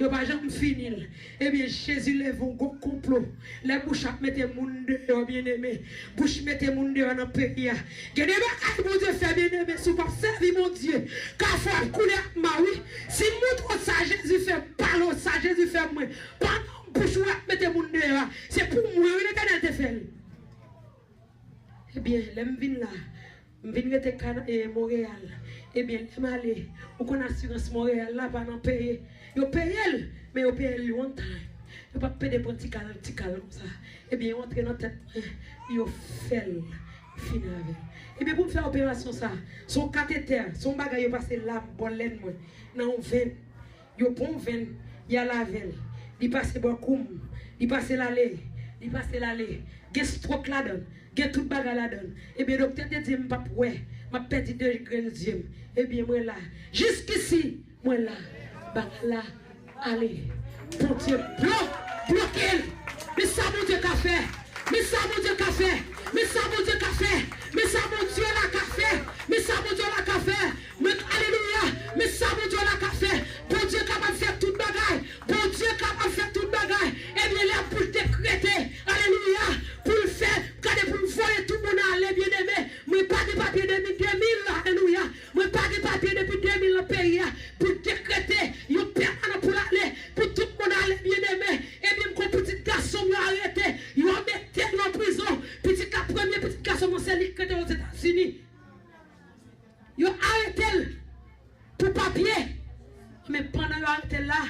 Yo pa janm fini l. Ebyen, Jezi leve yon gwo konplo. Lè bouch ap mete moun deyò, byeneme. Bouch mete moun deyò nan peyi a. Gen de bagay Bondye fè, byeneme, si w p ap sèvi Bondye, kafou ap koule ak ma wi. Si m montre w sa Jezi fè, m pale w sa Jezi fè mwen. Pandan bouch ou ap mete moun deyò a, se pou mwen wi Letènèl te fè l. Ebyen, lè m vin la, m vin rete Kana-, e, Monreyal. Ebyen, lè m ale, ou konn asirans Monreyal la pa nan peye. Yo peye l, men yo peye l one time. Yo p ap pede pran ti kal, ti kal konsa. Ebyen, yo antre nan tèt mwen, yo fè l fini avè l. Ebyen, pou m fè operasyon sa, se yon katetè, se yon bagay yo pase la bò lèn mwen, nan yon venn. Yo pran yon venn, y al avè l. Li pase bò kou m, li pase l ale, li pase l ale. Gen stwok ladan l, gen tout bagay ladan l. Ebyen, doktè te di m p ap wè, m ap pèdi de grenn zye m. Ebyen, mwen la. Jiskisi, mwen la. Bagay la ale. Bondye blo-, bloke l. Men sa Bondye ka fè. Men sa Bondye ka fè. Men sa Bondye ka fè. Men sa Bondye la ka fè. Men sa Bondye la ka fè. Men, alelouya. Men sa Bondye la ka fè. Bondye kapab fè tout bagay. Bondye kapab fè tout bagay. Ebyen, lè pou l dekrete, alelouya, pou l fè, gade, pou l voye tout moun ale, byeneme. Mwen pa gen papye depi de mil, alelouya. Mwen pa gen papye depi de mil nan peyi a. Pou dekrete yon pèmanan pou l ale, pou tout moun ale, byeneme. Ebyen, m gon pitit gason m yo arete, yo mete l nan prizon. Pitit la, premye pitit gason m nan, se li k rete Ozetazini. Yo arete l pou papye. Men pandan yo arete l la,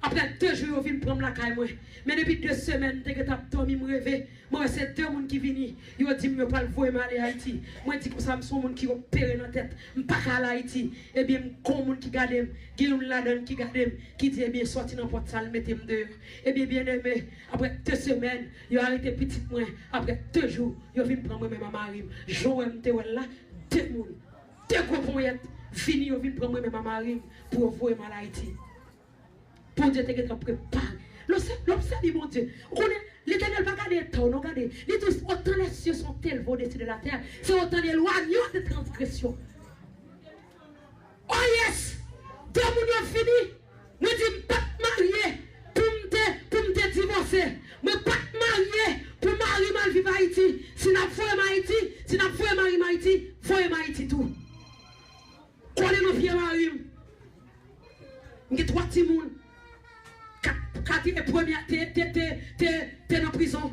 apre de jou, yo vin pran m lakay mwen. Men depi de semèn, m te gentan ap dòmi, m reve. Mwen wè se de moun ki vini. Yo di m yo pral voye m ale Ayiti. Mwen di konsa, m se yon moun ki opere nan tèt. M pa ka al Ayiti. Ebyen, m gon moun ki gade m. Gen youn ladan l ki gade m, ki di, ebyen, sòti nan pòt sa, l mete m deyò. Ebyen, byeneme, apre de semèn, yo arete pitit mwen. Apre de jou, yo vin pran mwen menm a mari m. Jan w wè m te wè l la, de moun, de gwo ponyèt vini, yo vin pran mwen menm a mari m pou yo voye m al Ayiti. Bondye te gentan prepare. Lè w sè-, lè w sèvi Bondye, ou konnen, Letènèl pa gade eta w, non, gade. Li di, autant les cieux sont élevés au-dessus de la terre, c'est autant éloignés de transgression. Oh yes! De moun yo vini. Mwen di, m pa t marye pou m te, pou m te divòse. Mwen pa t marye pou mari m al viv Ayiti. Si n ap voye m Ayiti, si n ap voye mari m Ayiti, voye m Ayiti tou. Kole nan pye mari m. M gen twa timoun. Kat, kat, e premye a te, te, te, te, te nan prizon.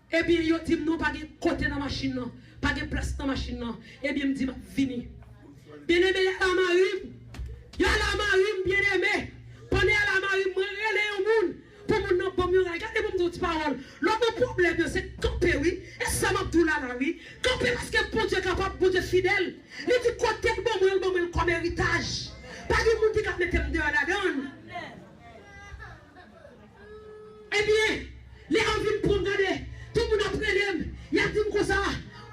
Ebyen, yo di m non, pa gen kote nan machin nan. Pa gen plas nan machin nan. Ebyen, m di, m ap vini. Byeneme, y al a mari m. Y al a mari m, byeneme. Pandan y al a mari m, mwen rele yon moun pou moun nan ban m yon ray. Gade pou m di w ti pawòl. Lòt nan pwoblèm yo, se kanpe, wi. E sa m ap di w la, la, wi. Kanpe paske Bondye kapab, Bondye fidèl. Li di kote l ban mwen, l ban mwen l kòm eritaj. Pa gen moun ki ka mete m deyò ladan l. Ebyen, lè yo vin pran m, gade, tout moun ap rele m, y ap di m konsa,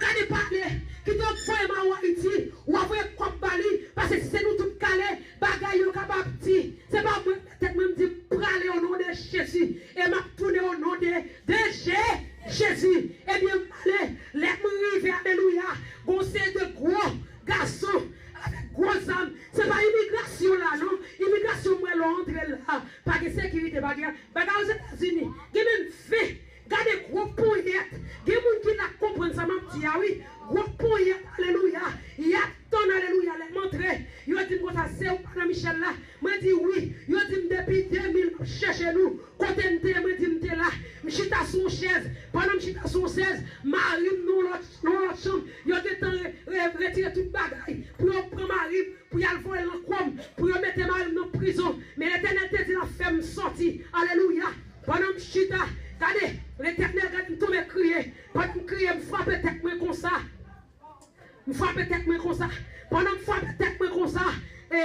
gade pale, kite yo voye m a Ayiti, w a voye kòb ba li, paske si se nou tout k ale, bagay yo kapab di, se pa mwen k mete tèt mwen, m di m prale o non de Jezi, e m ap tounen o non de, de Je-, Jezi. Ebyen, m ale, lè m rive, alelouya, gon seri de gwo gason, avèk gwo zam, se pa imigrasyon la, non, imigrasyon mwen lè w antre la, pa gen sekirite, pa gen, bagay Ozetazini, gen menm ven. Gade gwo ponyèt. Gen moun ki la k konprann sa m ap di a, wi. Gwo ponyèt, alelouya. Y ap tann, alelouya, lè m antre. Yo di m konsa, se ou pa nan Michel la? Mwen di wi. Yo di m depi de mil m ap chèche nou. Kote m te ye? Mwen di m te la. M chita sou chita sou yon sèz, mari m nan yon lòt, nan yon lòt chanm. Yo gentan re, re, retire tout bagay pou yo pran mari m, pou y al voye l nan kòm, pou yo mete mari m nan prizon. Men Letènèl te di l ap fè m sòti. Alelouya! Pandan m chita, gade, Letènèl gade m tonbe kriye. Pandan m kriye, m frape tèt mwen konsa. M frape tèt mwen konsa. Pandan m frape tèt mwen konsa, e,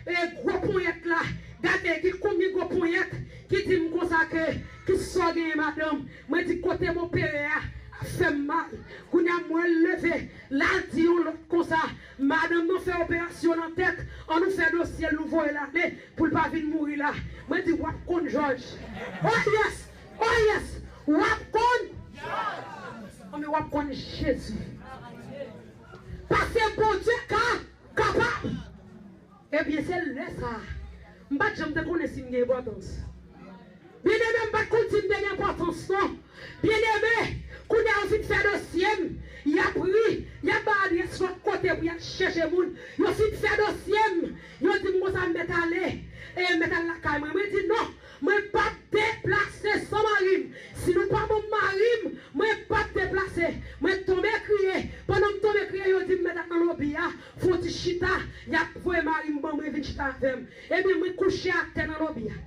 e, gwo ponyèt la, gade, gen konbyen gwo ponyèt ki di m konsa ke, ki sa w genyen, madanm? Mwen di, kote m opere a ap fè m mal. Kounye a, m wè l leve, l al di yon lòt konsa, madanm nan fè operasyon nan tèt, ann nou fè dosye l, nou voye l ale pou l pa vin mouri la. Mwen di, w ap konn Jòj. Oh yes! Oh yes! W ap konn Jòj! Anben, w ap konn Jezi. Paske Bondye ka, kapab. Ebyen, se lè sa a, m pa t janm te konnen si m gen enpòtans. Byeneme, m pa t konn si m te gen enpòtans, non. Byeneme, kounye a yo fin fè dosye m, y ap ri, y ap bay adrès lòt kote pou y al chèche moun. Yo fin fè dosye m, yo di m konsa m mèt ale, e m mèt al lakay mwen. Mwen di non, mwen p ap deplase san mari m. Si nou pa ban m mari m, mwen p ap deplase. Mwen tonbe kriye. Pandan m tonbe kriye, yo di m mèt al nan lobi a, fè yon ti chita, y ap voye mari m ban mwen vin chita avè m. Ebyen, mwen kouche atè nan lobi a.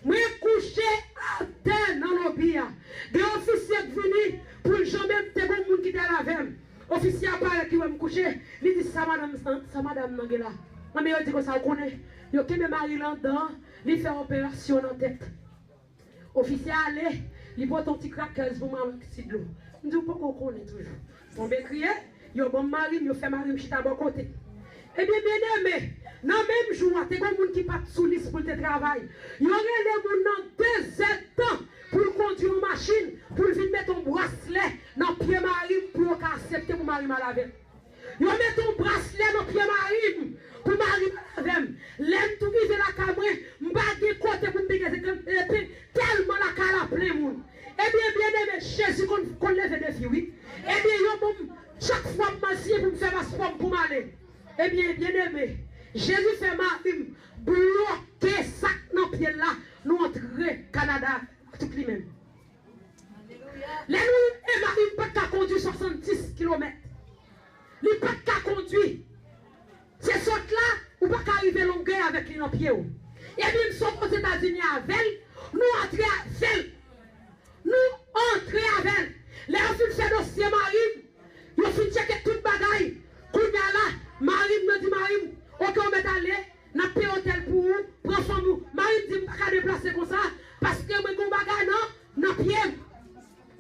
Mwen kouche atè nan lobi a. Gen ofisye k vini pou l janbe m, te gen yon moun ki t al avè m. Ofisye a parèt, li wè m kouche, li di, sa madanm, sa madanm nan gen la? Anben, yo di konsa, ou konnen, yo kenbe mari l anndan, li fè operasyon nan tèt. Ofisye a ale, li pote yon ti crackers pou mwen avèk ti dlo. M di, ou poko konnen toujou. Tonbe kriye, yo ban m mari m, yo fè mari m chita bò kote. Ebyen, byeneme, nan menm jou a, te gen yon moun ki pa t sou lis pou l te travay. Yo rele moun nan de zèdtan pou l kondui yon machin, pou l vin mete yon braslè nan pye mari m pou yo ka aksepte pou mari m al avè l. Yo mete yon braslè nan pye mari m pou mari m al avè m. Lè m tou rive lakay mwen, m pa gen kote pou m pike epe, tèlman lakay la plen moun. Ebyen, byeneme, Jezi konn, konn leve defi, wi. Ebyen, yo ban m, chak fwa m al siyen pou m fè paspò m pou m ale. Ebyen, byeneme, Jezi fè mari m bloke sa k nan pye l la, nou antre Kanada tout li menm. Lè nou rive, mari m pa t ka kondui swasanndis kilomèt. Li pa t ka kondui. Se sòt la, ou pa ka rive longè avèk li nan pye w. Ebyen, m sot Ozetazini avè l, nou antre avè l. Nou antre avè l. Lè yo fin fè dosye mari m, yo fin tcheke tout bagay. Kounye a la, mari m, yo di mari m, oke, ou mèt ale, n ap peye otèl pou ou, pran fanmi w. Mari m di m pa ka deplase konsa, paske mwen gen yon bagay nan, nan pye m.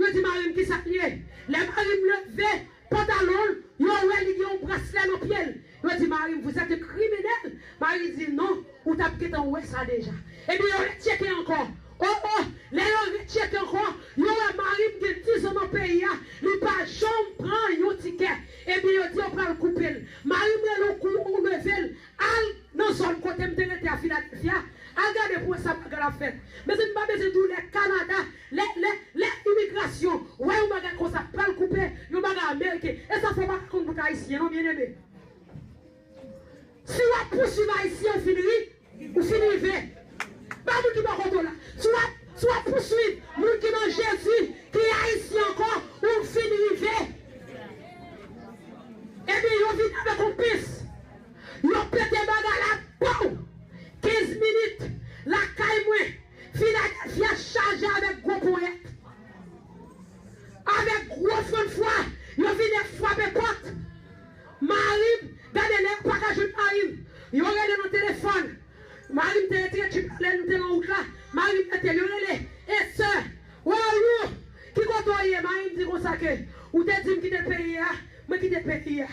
Yo di mari m, kisa k li ye? Lè mari m leve pantalon l, yo wè li gen yon braslè nan pye l. Yo di mari m, vous êtes criminel. Mari di, non, ou t ap gentan wè sa deja. Ebyen, yo retcheke ankò. O, o, lè yo retcheke ankò, yo wè mari m gen diz an nan peyi a, li pa janm pran yon tikè. Ebyen, yo di yo pral koupe l. Mari m rele yon kou, yon nevè l, al nan zòn kote m te rete a Filadelfya, al gade pou wè sa bagay la fèt. Mezanmi, m pa bezwen di w lè Kanada, lè, lè, lè imigrasyon wè yon bagay konsa pral koupe, yon bagay ameriken. E sa fè w pa ka konn bout ayisyen, non, byeneme. Si w ap pouswiv ayisyen, ou fin ri, ou fin rive. Pa moun ki bò kote w la. Si w ap, si w ap pouswiv moun ki nan Jezi, ki ayisyen ankò, ou fin rive. Ebyen, yo vin avèk yon pens. Yo pete bagay la, pow! Kenz minit, lakay mwen, Filadelfya chaje avèk gwo ponyèt. Avèk gwo fann fwa, yo vin ap frape pòt. Mari m, gade lè yo pa ka jwenn mari m. Yo rele nan telefòn. Mari m te retire jip la, lè nou te nan wout la. Mari m mete l, yo rele. E sè, where are you? Ki kote w ye? Mari m di konsa ke, ou te di m kite peyi a, mwen kite peyi a.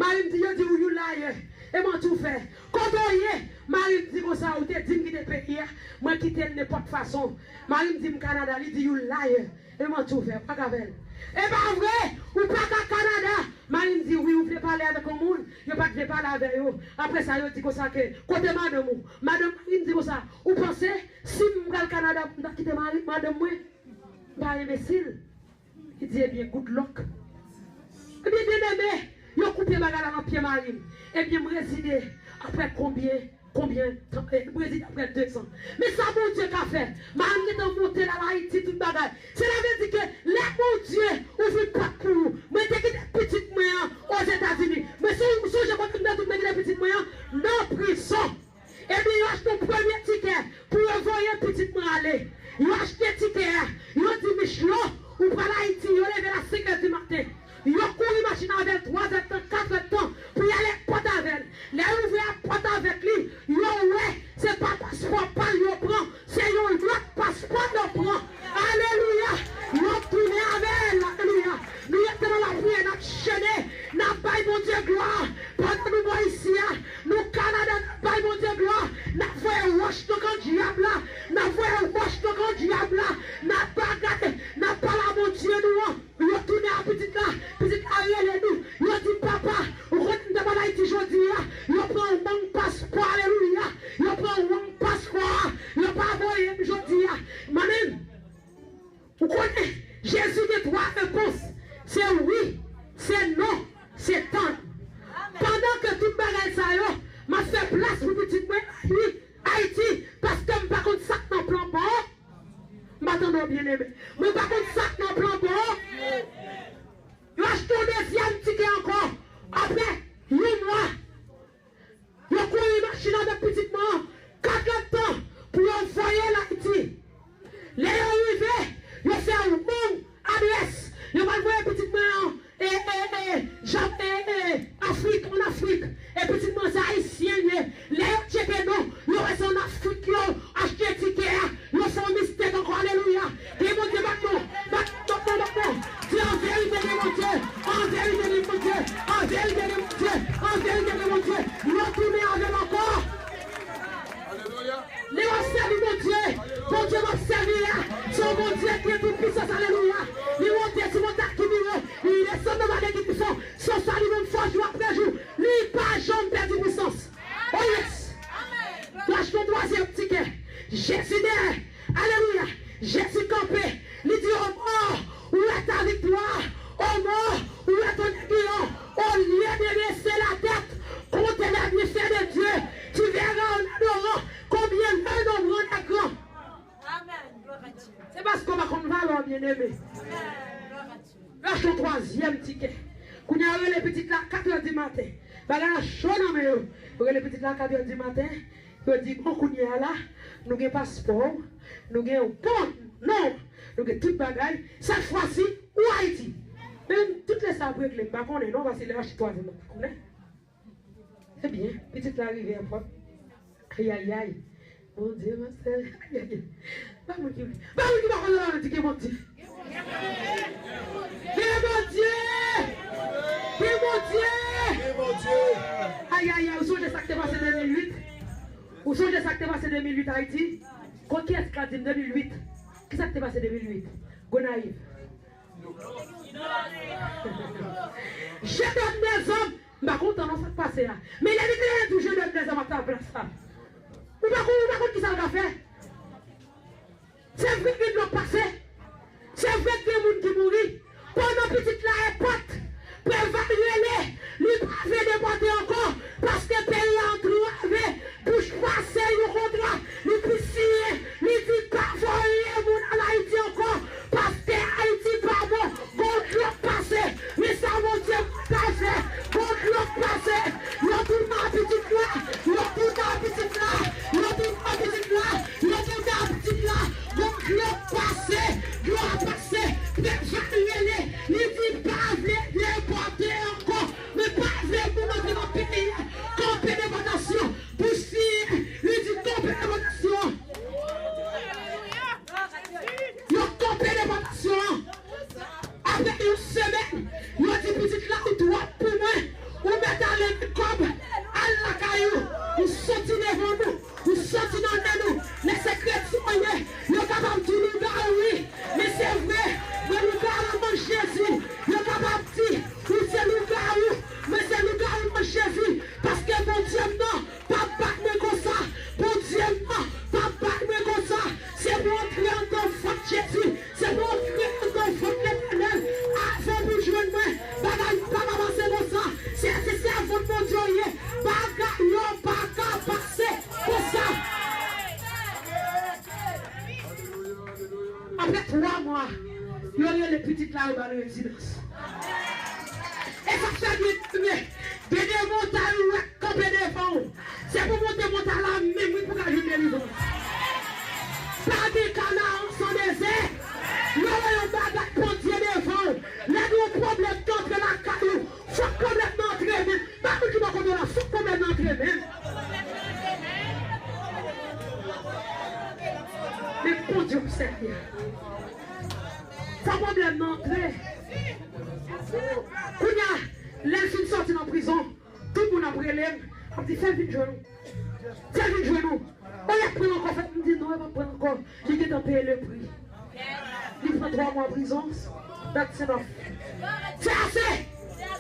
Mari m di, yo di ou you liar. E manti w fè. Kote w ye? Mari m di konsa, ou te di m kite peyi a, mwen kite l nenpòt fason. Mari m di m Kanada, li di you liar. E manti w fè, ou pa ka fè l. E pa vre, ou pa ka Kanada. Mari m di, wi, ou vle pale avèk yon moun, yo pa t vle pale avè yo. Apre sa, yo di konsa ke, kote madanm ou? Madanm mari m di konsa, ou panse, si m pral Kanada pou m ta kite mari, madanm mwen? M pa enbesil. Li di, ebyen, good luck. Ebyen, byeneme, yo koupe bagay la nan pye mari m. Ebyen, m rezide apre konbyen, konbyen tan, eh, m rezide apre dezan. Men sa Bondye ka fè. Mari m gentan monte l al Ayiti, tout bagay. Sela vle di ke lè Gen twa repons. Se wi, se non, se tann. Pandan ke tout bagay sa yo, m ap fè plas pou pitit mwen, wi, Ayiti, paske m pa konn sa k nan plan bò. M pa tande w, byeneme. Mwen pa konn sa k nan plan bò. Yo achte yon dezyèm tikè ankò. Apre yon mwa, yo kouri machin avèk pitit mwen an, kat èdtan pou yo voye l Ayiti. Lè yo rive, yo fè wrong adrès. Yo pral voye pitit mwen an, e, e, e, Jan-, e, e, Afrik, ann Afrik. E pitit mwen se ayisyen l ye. Lè yo tcheke non, yo wè se ann Afrik yo achte tikè a. Yo fè yon mistake ankò, alelouya. Gen Bondye, bat non, bat non, bat non, bat non. Di an verite gen Bondye, an verite gen Bondye, an verite gen Bondye, an verite gen Bondye. Yo tounen avè l ankò. Alelouya. Lè w ap sèvi Bondye, Bondye w ap sèvi a, se yon Bondye ki gen tout pisans, alelouya. Li monte sou montay ki pi wo, li desann nan vale ki pi fon. Se sa li menm fò jou apre jou. Li pa janm pèdi pisans. Oh yes! Yo achte yon twazyèm tikè. Jezi dèyè. Alelouya. Jezi kanpe. Li di, o mò, où est ta victoire? O mò, où est ton aiguillon? Au lieu de baisser la tête, compte les bienfaits de Dieu. Tu verras en adorant combien l'un de nos grands est grand. Amen. Gloire à Dieu. Se paske w pa konn valè w, byeneme. Amen. Gloire à Dieu. Yo achte yon twazyèm tikè. Kounye a, yo rele pitit la katrè di maten. Bagay la cho nan men yo. Yo rele pitit la katrè di maten. Yo di, bon, kounye a la, nou gen paspò w, nou gen yon bon non, nou gen tout bagay. Sèt fwa si, ou Ayiti. Men tout lè sa ap regle, m pa konnen non, paske lè yo achte twazyèm nan, m pa konnen. Ebyen, pitit la rive èpòt. Ayayay. Bondye, m ap sèvi. Ayayay. Pa moun ki, pa moun ki pa konn nan di gen Bondye. Gen Bondye! Gen Bondye! Gen Bondye! Ayayay, ou sonje sa k te pase de mil uit? Ou sonje sa k te pase de mil uit Ayiti? Kon kiyès ki ka di m de mil uit? Kisa k te pase de mil uit? Gonayiv. Je donne des hommes. M pa kontan non sa k pase a. Men lè Letènèl di w, je donne des hommes à ta place la. Ou pa konn, ou pa konn kisa l ka fè. Se vre gen dlo k pase. Se vre gen moun ki mouri. Pandan pitit la e pòt, Preval rele, li pa vle depòte ankò, paske peyi a antrave, Bush pase yon kontra, li pi siyen, li di pa voye moun al Ayiti ankò, paske Ayiti pa bon. Gon dlo k pase, men sa Bondye pral fè. Gon dlo k pase, yo tounen a pitit la, yo tounen a pitit la, yo tounen a pitit la, yo tounen a pitit la. Gon dlo k pase, dlo a pase, Preval rele, li di pa vle depòte ankò, men pa vle moun antre nan peyi a. Kanpe depòtasyon, Bush siyen, li di kanpe depòtasyon. Yo kanpe depòtasyon an. Apre yon semèn, yo di pitit la ou twòp pou mwen. Ou mèt ale met kòb, al lakay ou. Ou soti devan nou, ou soti nan men nou. Lè se kretyen w ye, yo kapab di lougawou wi. Men se vre, men lougawou nan Jezi. Yo kapab di ou se lougawou, men se lougawou nan Jezi. Paske Bondye m nan p ap bat mwen konsa. Bondye m nan p ap bat mwen konsa. Se pou antre anndan vant Jezi. Se pou antre anndan vant Letènèl. Avan pou jwenn mwen, bagay yo pa ka pase konsa. Se, se sèvant Bondye w ye. Bagay yo pa ka pase konsa. Apre twa mwa, yo rele pitit la, yo ba l rezidans. E sa k fè byeneme, gen de montay ou wè k kanpe devan w. Se pou monte montay la menm wi pou ka jwenn delivrans. Pa gen Kanaran san dezè. Lè w wè yon bagay Bondye devan w, lè gen yon pwoblèm ki antre lakay ou, fòk pwoblèm nan antre menm. Pa moun ki bò kote w la, fòk pwoblèm nan antre menm. Men Bondye w ap sèvi a. Fòk pwoblèm nan antre. Kounye a, lè l fin sòti nan prizon, tout moun ap rele m, ap di, fè l vin jwenn ou. Fè l vin jwenn ou. Olye l pran l ankò, fè m di, non, e p ap pran l ankò. Li gentan peye le pri. Li pran twa mwa prizon, that's enough. Se ase!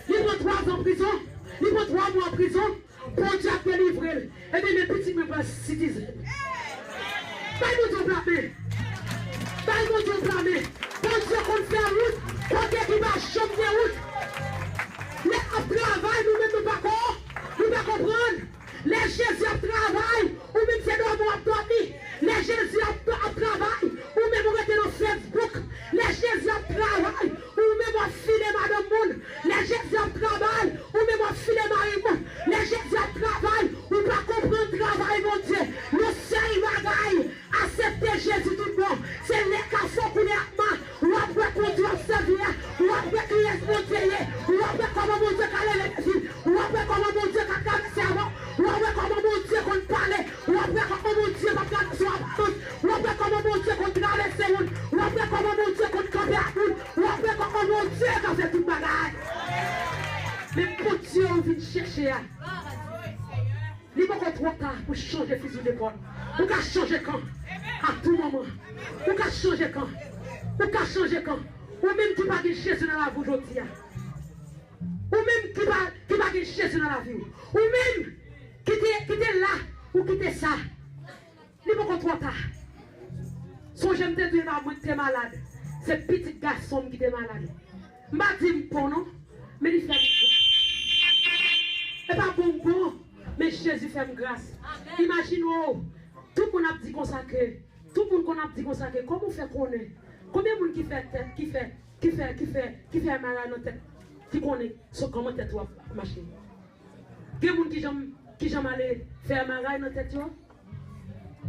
Li pran twa zan prizon, li pran twa mwa prizon, Bondye ap delivre l. Ebyen, men pitit mwen pral citizen. Bay Bondye yon pla men. Bay Bondye yon pla men. Bondye Bondye konn fè wout kote ki pa janm gen wout. Lè l ap travay, nou menm nou pa ko, nou pa konprann. Lè Jezi ap travay, ou menm se dòmi w ap dòmi. Lè Jezi ap, ap travay, ou menm ou rete nan Facebook. Lè Jezi ap travay, ou menm w ap file madanm moun. Lè Jezi ap travay, ou menm w ap file mari moun. Lè Jezi ap travay, ou pa konprann travay Bondye. Yon sèl bagay, asepte Jezi tout bon. Se lè kafou koule ak ma, w ap wè kondwi w ap sèvi a, w ap wè kiyès Bondye ye, w ap wè kòman Bondye ka leve defi, w ap wè kòman Bondye ka travèse avè w, w ap wè kòman Bondye konn pale, w ap wè kòman Bondye konn travèse yon aparans, w ap wè kòman Bondye konn travèse moun, w ap wè kòman Bondye konn kanpe ak moun, w ap wè kòman Bondye ka fè tout bagay. Men Bondye ou vin chèche a, li poko twò ta pou chanje fizi w de bò. Ou ka chanje kan a tou moman. Ou ka chanje kan. Ou ka chanje kan. Ou menm ki pa gen Jezi nan lavi w jodi a. Ou menm ki pa, ki pa gen Jezi nan lavi w. Ou menm ki te, ki te la, ou kite sa. Li poko twò ta. Sonje m te di w e pa mwen ki te malad. Se pitit gason m ki te malad. M pa di m pon non, men li fè m gras. E pa bon m bon, men Jezi fè m gras. Imajine w, tout moun ap di konsa ke, tout moun konn ap di konsa ke, kòman w fè konnen? Konbyen moun ki fè tèt, ki fè, ki fè, ki fè, ki fè M R I nan tèt, ki konnen se kòman tèt ou ap mache? Gen moun ki janm, ki janm ale fè M R I nan tèt yo?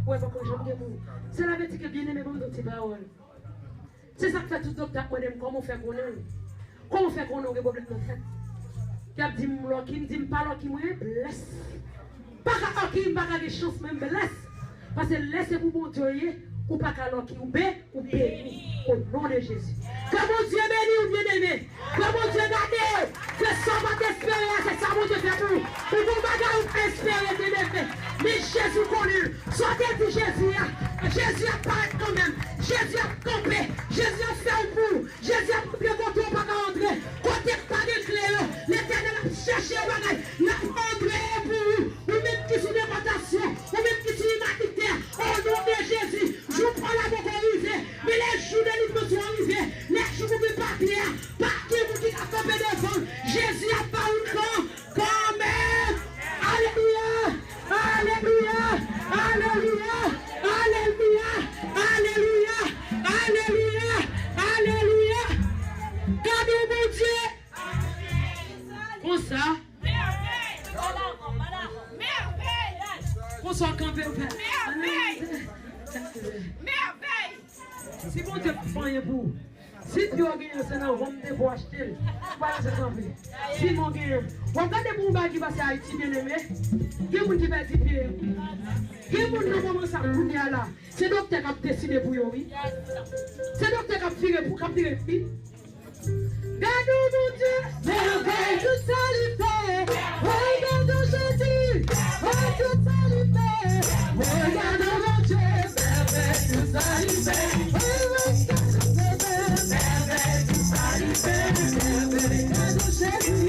Ou wè poko janm gen moun. Sela vle di ke byeneme, ban m di w ti pawòl. Se sa k fè tout doktè ap mande m kòman w fè konnen. Kòman w fè konnen w gen pwoblèm nan tèt? Y ap di m lòki, m di m pa lòki mwen, blès. Pa ka lòki, m pa ka gen chans, men m blès. Paske lè se pou Bondye w ye, ou pa ka lòki, ou be, ou beni. O non de Jezi. Ke Bondye beni w, byeneme. Ke Bondye gade w. Ke sa w pa t espere a, se sa Bondye fè pou ou. Ou gon bagay ou pa espere, byeneme. Men Jezi konnen l. Sa w te di Jezi a, Jezi ap parèt kanmenm. Jezi ap kanpe. Jezi ap fè w pou ou. Jezi ap antre kote w pa ka antre. Kote k pa gen kle yo, Letènèl ap chèche yon bagay. L ap antre pou ou. Ou menm ki sou depòtasyon, ou menm ki sou imanitè, o non de Jezi, jou pa w la poko rive, men lè jou delivrans ou an rive, lè jou pou vin pa tè a, pa gen moun ki ka kanpe devan l. Jezi ap ba ou kan, kanmenm. Alelouya! Alelouya! Alelouya! Gade w Bondye! Konsa. Konsa w kanpe w fè. Si Bondye pa fè anyen pou ou, si pye w genyen se nan Home Depot w achte l, ou pa bezwen kanpe. Si men w genyen, w ap gade pou yon bagay ki pase Ayiti, byeneme. Gen moun ki pèdi pye yo. Gen moun nan moman sa kounye a la, se doktè k ap deside pou yo, wi. Se doktè k ap vire pou, k ap vire, wi. Gade w Bondye! Mèvèy tout sa li fè! Woy, gade w Jezi! Woy, tout sa li fè! Woy, gade w Bondye! Mèvèy tout sa li fè! Woy, woy, gade w Jezi! Mèvèy tout sa li fè! Mèvèy, gade w Jezi!